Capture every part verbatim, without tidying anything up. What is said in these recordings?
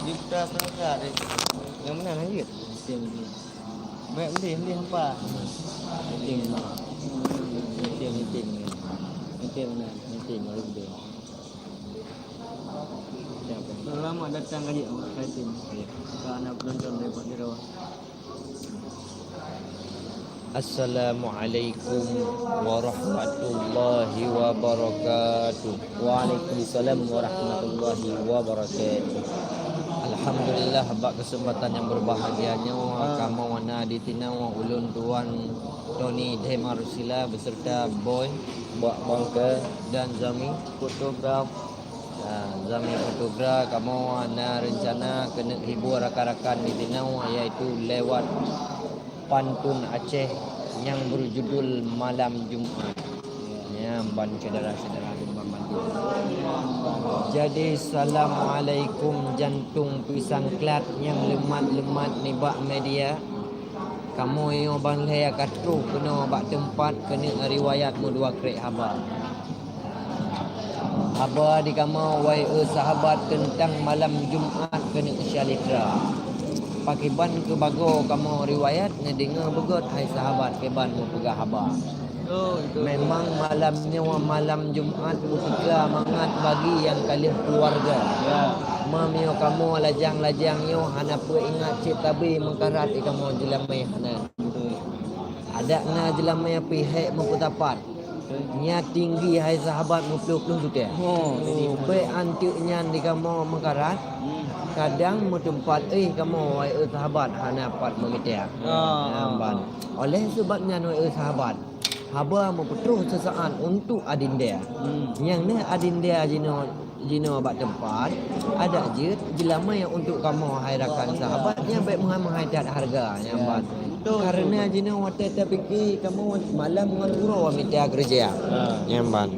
Di putar perangkat, eh. Yang mana lagi? Meeting, meeting. Baik, meeting, meeting hampa. Meeting. Meeting, meeting. Meeting mana? Meeting, baru meeting. Siapa? Selamat datang kali, Kak Yasin. Ya. Kak anak penonton dari Pak Jero. Assalamualaikum warahmatullahi wabarakatuh. Waalaikumsalam warahmatullahi wabarakatuh. Alhamdulillah, bak kesempatan yang berbahagia nyoe, Ah. kamoe na di sinoe ulôn tuan Tony Demarsila beserta Boy, Bak Bangka, dan Zami. Fotograf. Ya, Zami Fotogra, kamoe na rencana keuneuk hibur rakan-rakan di sinoe, yaitu lewat pantun Aceh nyang berjudul Malam Jumat. Ya, ban syedara-syedara di banmandum. Jadi, assalamualaikum jantung pisang klat nyang leumat-leumat nibak media. Kamoe nyoe ban lhée ka troh keunoe bak teumpat keuneuk riwayat meudua krek haba. Haba di kamoe, wahé sahabat, teuntang malam Jumat keuneuk syalitra. Pakriban keu bagoe kamoe riwayat, neudeungoe beugöt hai sahabat kiban meupeugah haba. Memang malam nyoe malam Jumat, kutika mangat bagi nyang ka lheueh keuluwarga. Ya. Meunyoe kamoe lajang-lajang nyoe hana peu ingat cit tabi meukarat di kamoe jeulamé hana. Adak na jeulamé pih hék meupeutapat. Nyan tinggi hai sahabat meuploh-ploh juta. Oh, jadi bék anteuk nyan di kamoe meukarat. Hmm. Kadang meuteumpat, eh, kamoe wahé sahabat hana pat meumita. Ah, Nyan ah, ban. ah. Oleh sebab nyan wahé sahabat, haba meupeutroh seusaat untuk adinda. Hmm. Nyang na adinda jinoe, jinoe bak teumpat, adak jeuet jeulamé untuk kamoe hai rakan sahabat nyang bék meuhai-meuhai that hareuga nyang Ya. ban. Betul, Karena betul. jinoe watée tapike kamoe malam ngon uroe mita keureuja. Ha. Nyang ban.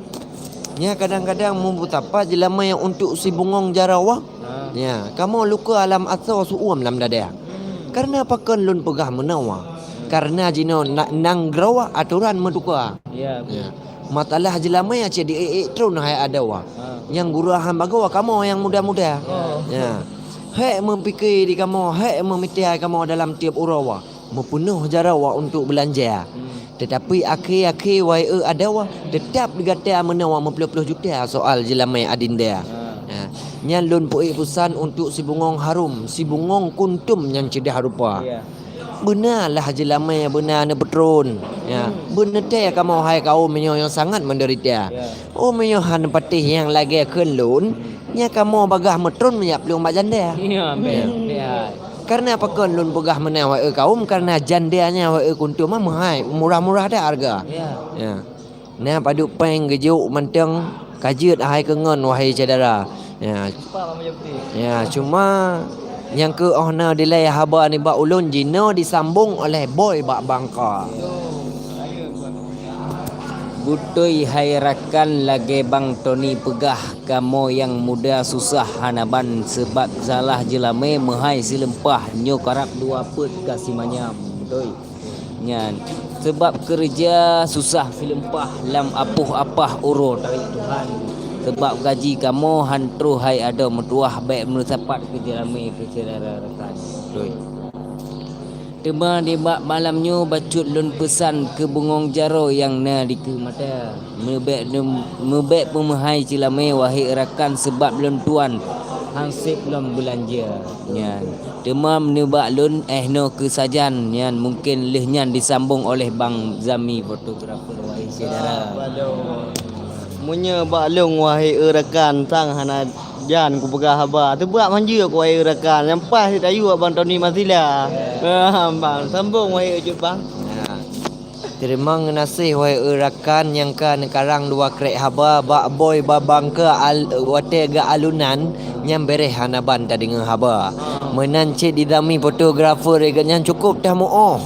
Nya kadang-kadang meupeusapat jeulamé untuk sibungong jaroe. Ha. Nya, kamoe luka lam asoe su'uem lam dada. Hmm. Karena pakon lôn peugah meunoe? Karena jinoe na-, nanggroe atoran meutuka. Ya, betul. Ya. Masalah jeulamé cit di ék-ék tron hai adoe. Ha. Nyang gura han bagoe kamoe nyang muda-muda. Oh. Ya. Hék meupike di kamoe, hék meumita kamoe dalam tieb uroe. Meupeunoh jaroe untuk beulanja. Hmm. Tetapi akhé-akhé wahé adoe teutap digata meunoe meuploh-ploh juta soal jeulamé adinda. Ha. Ya. Nyan lôn peuék peusan untuk sibungong harum, sibungong kuntum nyang ceudah rupa. Ya. Beuna lah jeulamé beuna neupeutron. Ya. Hmm. Beuneuté kamoe hai kaum meunyoe nyang sangat menderita. Ya. Oh, meunyoe hana patéh nyang lagée kheun lôn, nya kamoe bagaih meutron meujak plueng bak janda. Ya, Ya. betul. Ya. Karena pakon lôn peugah meunan wahé kaum, karena janda nyan wahé kuntum meuhai, murah-murah that hareuga. Ya. Ya. Na padub péng geujok mantong ka jeuet hai keungon wahé syedara. Ya. Cepat, Bang Jafri. Ya, cuma nyang keu óh na dilée haba nibak ulôn jinoe disambong oleh Boy bak Bangka. Beutôi hai rakan lagée Bang Tony peugah, kamoe nyang muda susah hana ban, seubab salah jeulamé meuhai sileumpah nyoe karab dua peuet ka simanyam. Beutôi. Nyan, seubab keureuja susah sileumpah lam apoh apah uroe tarék Tuhan. Seubab gaji kamoe han troh hai adoe meutuwah, bék meusapat keu jeulamé keu syedara rakan. Beutôi. Teuma nibak malam nyoe bacut lôn peusan keu bungong jaroe nyang na dikeue mata. Meubék neum-, meubék peumeuhai ceulamé wahé rakan, seubab lôn tuan han sép lom beulanja nyan. Teuma nibak lôn, eh, noe keu sajan nyan, mungken lheueh nyan disambong oleh Bang Zami, fotografer, wahé syedara. Meunyoe bak lôn, wahé rakan, sang hana jan kupeugah haba. Teubiet manjeuet, wahé rakan, nyang paih sit ayue Abang Tony Masila. Ah, Bang, sambong, wahé cut, Bang. Ya. Teurimong geunaséh, wahé rakan, nyang ka neukarang dua krek haba bak Boy bak Bangka al-, watée geualunan, nyang béréh hana ban tadeungoe haba. Meunan cit di Zami, fotografer, geuhnyan cukôp tamuoh.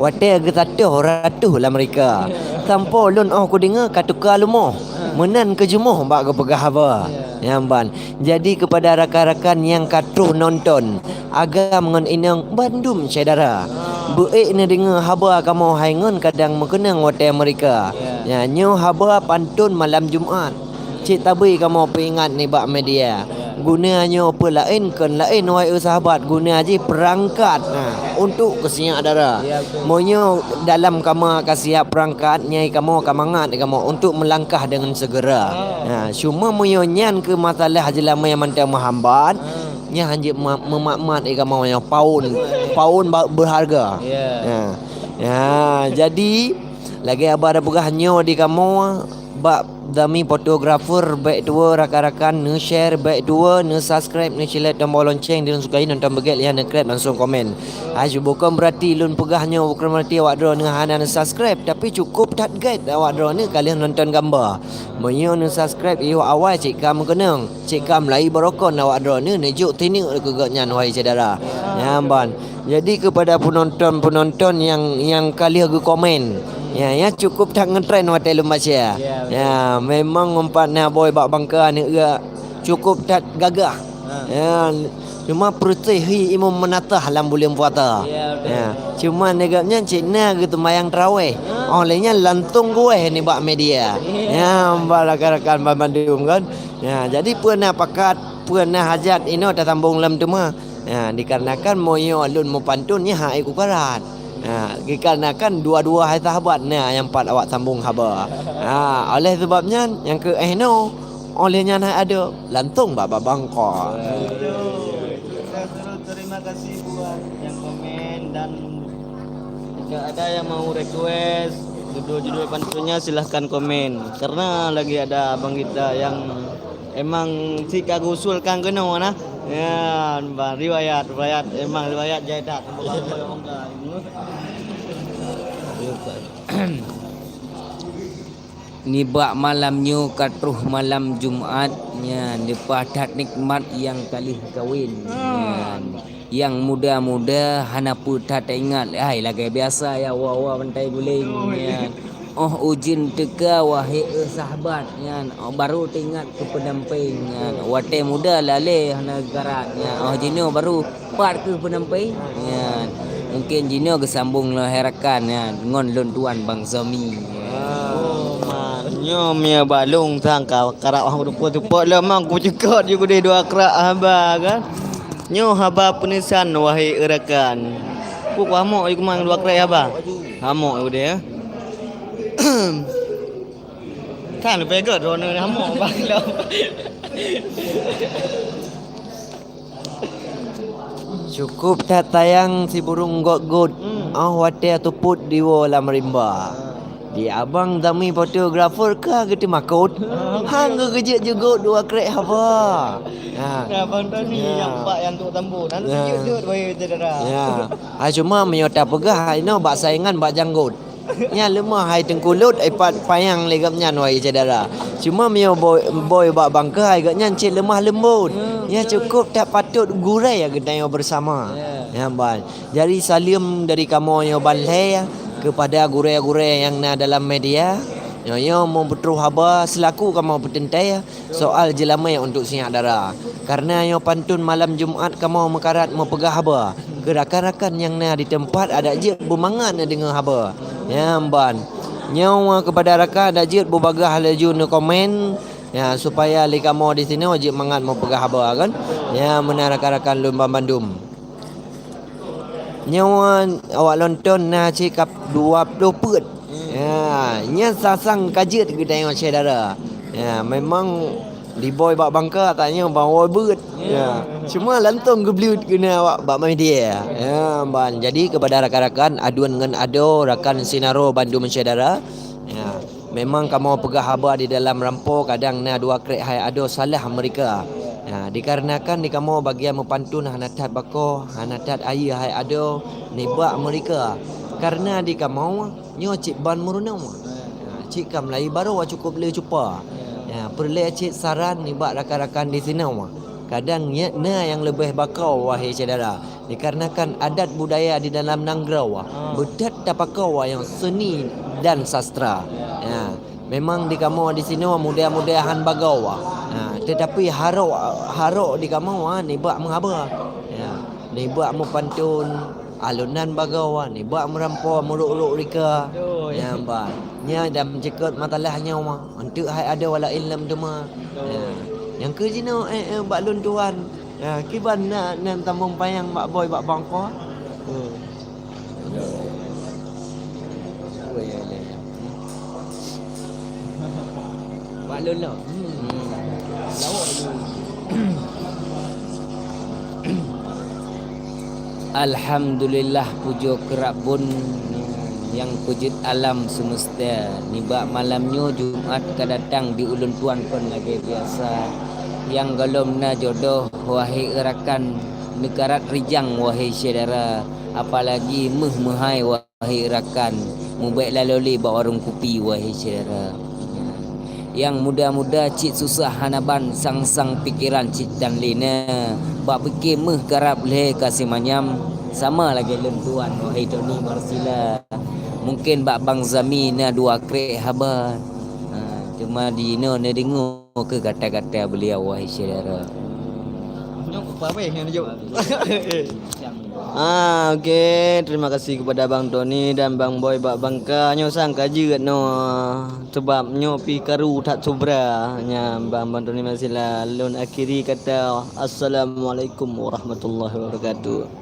Watée geutatoh ratoh lam rika. Sampoe lôn óh kudeungoe ka teuka leumoh, meunan keuh jeumoh bak geupeugah haba. Ya. Nyan ban. Jadi keupada rakan-rakan nyang ka troh nonton, agam ngon inong bandum syedara. Ah. Beu ék neudeungoe haba kamoe hai ngon kadang meukeunong watée meurika. Ya. Ya, nyoe haba pantôn malam Jumat. Cit tabri kamoe peuingat nibak media. Ya. Guna nyoe peue laén kon laén, wahai sahabat, guna jih peurangkat, ha, untuk keusiak dara. Ya, betul. Meunyoe dalam kama ka siap peurangkat, nyan kamoe ka mangat kamoe untuk meulangkah deungon segera. Ah. Ha, cuma meunyoe nyan keuh masalah jeulamé mantong meuhambat, ah, nyan hanjeuet ma-, meumat-mat kamoe nyoe paun, paun ba-, berharga. Ya. Ha. Ya, jadi lagée haba peugah nyoe di kamoe, bak Dami fotografer, bék tuwoe rakan-rakan neu-share, bék tuwoe neu-subscribe, neucilét tombol lonceng, di lôn sukai nonton beugét lian neukreb langsung komen. Hai, bukon beurati lôn peugah nyoe, bukon beurati awak droeneuh hana neu-subscribe, tapi cukôp that gét awak droeneuh ka lheueh nonton gamba. Meunyoe neu-subscribe yoh awai cit ka meukeunong, cit ka meulayi barokon awak droeneuh neujok tineuk keu gobnyan, wahai syedara. Nyan ban. Jadi keupada peunonton-peunonton nyang, nyang ka lheueh geukomen, ya, ya cukôp that ngeutren watée lôn baca. Ya, betul. Ya, memang umpat na boy bak bangka aneuk geuh cukôp that gagah. Ha. Ya, cuma peureutih hi imum meunatah lam buleuen puasa. Ya, betul. Ya, cuma nigab nyan cit na geuteumayang taraweh. Ha. Óh lheueh nyan langsung geuwéh nibak media. Ya. Ya, ba rakan-rakan banmandum kan. Ya, jadi peue na pakat, peue na hajat inoe tasambong lom teuma. Ya, dikarenakan meunyoe lôn meupantôn nyan hai kukarat. Ha, dikarenakan dua-dua hai sahabat na nyang pat awak sambong haba. Ha, oleh sebab nyan nyang keu eh no, oleh nyan hai adoe langsung bak babangka. Terima kasih buat yang komen dan jika ada yang mau request judul-judul pantunnya silahkan komen. Karena lagi ada abang kita yang emang si ka geusul kan keunoe nah. Ya, bah, riwayat, riwayat, emang riwayat jai that. Nibak malam nyoe ka troh malam Jumat, nyan leupah that nikmat nyang ka lheueh kawin. Nyan, nyang muda-muda hana peue that ingat, hai lagée biasa ya, wa-wa bantai guléng, nyan. Óh ujeuen teuka, wahé sahabat, nyan, óh, baru teuingat keu peunampéng, nyan. Watée muda lalée hana geukarat, nyan. Óh jinoe baru pat keu peunampéng, nyan. Mungken jinoe geusambong lom hai rakan, nyan, ngon lôn tuan Bang Zomi. Oh, man. Nyoe mie balong sang ka karap hang rupa tupok lom mang kucukot ju keudeh dua krak haba kan. Nyoe haba peunisan, wahé rakan. Ku hamok ju keumang dua krak haba. Hamok ju keudeh, ya. Kan leubeh gét droeneuh hamok bak lom. Cukôp that tayang siburong got-got, hmm, óh watée teupot diwoe lam rimba. Di abang Zami fotografer ka geuteumakot, hmm, hang geugeujeuet jeugot dua krek haba. Ha. Nah, Bang Tony, ya, nyang pak nyang tuk tambu. Nah, ya, geujeuet-jeuet wahé syedara. Ya. Hai cuma meunyoe tapeugah hai nyoe bak saingan bak janggot. Nyan leumah hai teungkulot, ipat panyang lé gobnyan wahé syedara. Cuma meunyoe boy, boy bak bangka hai gobnyan cit leumah leumbot. Ya, nyan betul. Cukôp that patôt gurée geutanyoe beusama. Ya. Nyan ban. Jadi saleuem dari kamoe nyoe ban lhée keupada gurée-gurée nyang na dalam media. Nyoe, nyoe meupeutroh haba seulaku kamoe peuteuntée. Soal jeulamé untuk sinyak dara. Kareuna nyoe pantôn malam Jumat kamoe meukarat meupeugah haba keu rakan-rakan nyang na di teumpat adak jeuet beumangat neudeungoe haba. Nyan ban. Nyoe keupada rakan adak jeuet beubagaih laju neukomen, ya, supaya lé kamoe di sinoe jeuet mangat meupeugah haba kan. Ya, meunan rakan-rakan lôn banmandum. Nyoe awak lonton na cit kap dua ploh peuet. Hmm. Ya, nyan sang-sang ka jeuet geutanyoe syedara. Ya, memang di boy bak bangka tanyoe bang woi beuet. Ya. Ya. Cuma lantong geubleut keuneuk awak bak media. Ya, ban. Jadi keupada rakan-rakan, aduen ngon adoe, rakan sinaro bandum syedara. Ya. Memang kamoe peugah haba di dalam rampo, kadang na dua krek hai adoe salah meurika. Ha, dikarenakan di kamoe bagian meupantun hana that bako, hana that ayeue hai adoe nibak meurika. Kareuna di kamoe nyoe cit ban meurunoe. Ha, cit ka meulayeue barô cukôp le cupa. Ha, peureulée cit saran nibak rakan-rakan di sinoe. Kadang nyan na nyang leubeh bako, wahé syedara. Dikarenakan adat budaya di dalam nanggroe, ah, beutet tapako nyang seuni dan sastra. Ya, memang di kamoe di sinoe mudah-mudahan bagoe. Ya, tetapi harok, harok di kamoe, ha, nibak meuhaba. Ya, nibak meupantun, alun nan bagoe, nibak meurampo, meurok-rok rika. Ya, bah. Nya dan meujeuet masalah nyoe mah. Untuk hai ada wala ilm teuma. Ya. Nyang keu jinoe, eh, eh, bak lôn tuan. Ya, kiban na, nan tamong panyang bak boy bak bangko. Hmm. Bak lôn lah. Hmm. Alhamdulillah, pujoe keu Rabbun nyang peujeuet alam seumeusta. Nibak malam nyoe Jumat ka datang di ulôn tuan kon lagée biasa. Nyang gohlom na jodoh, wahé rakan, neukarat rijang, wahé syedara, apalagi méuh meuhai, wahé rakan, mubék laloli bak warong kupi, wahé syedara. Nyang muda-muda cit susah hana ban, sang-sang pikeran cit tan lé na. Bak pike méuh karab lhée ka simanyam, sama lagée lôn tuan, wahé Tony Marsila. Mungken bak Bang Zami na dua krek haba. Ha, teuma di inoe neudeungoe keu kata-kata beliau, wahé syedara. Nyoe kupa weh nyang jok. Ah, oke. Terima kasih kepada Bang Tony dan Bang Boy bak Bangka. Nyoe sang ka jeuet nyoe. Sebab nyoe pi karu that subra. Nya Bang, Bang Tony Marsila. Lôn akhiri kata, Assalamualaikum warahmatullahi wabarakatuh.